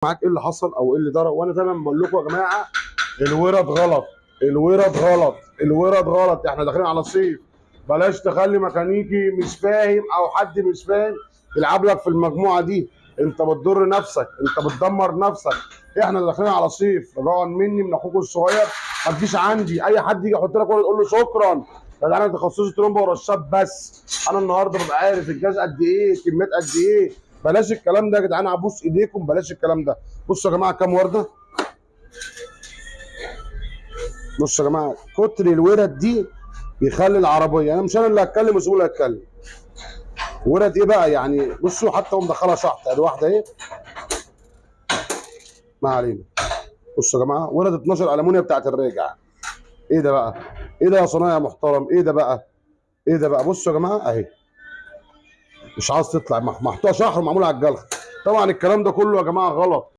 معاك ايه اللي حصل او ايه اللي ضرب. وانا دايما بقول لكم يا جماعة الورد غلط، الورد غلط، الورد غلط. احنا داخلين على صيف، بلاش تخلي ميكانيكي مش فاهم او حد مش فاهم يلعب لك في المجموعة دي. انت بتضر نفسك، انت بتدمر نفسك. احنا داخلين على صيف، رجاء مني من اخوكم الصغير ما تجيش عندي اي حد يجي يحط لك ورد تقول له شكرا. ده انا تخصصي ترومبه ورشات بس. انا النهارده ببقى عارف الجاز قد ايه، كميات قد ايه. بلاش الكلام ده يا جدعان، ابوس ايديكم بلاش الكلام ده. بصوا يا جماعة كام ورده. بصوا يا جماعة كتر الورد دي بيخلي العربية، انا مش انا اللي هتكلم بس هو اللي هيتكلم. ورد ايه بقى يعني؟ بصوا حتى هو مدخلها شحط، ادي واحدة اهي، ما علينا. بصوا يا جماعة ورد 12 المونيا بتاعت الراجع. ايه ده بقى؟ ايه ده يا صنايعي محترم؟ ايه ده بقى؟ ايه ده بقى؟ بصوا يا جماعة اهي مش عاوز تطلع، محطوطة شحر ومعموله على الجلخ. طبعا الكلام ده كله يا جماعة غلط.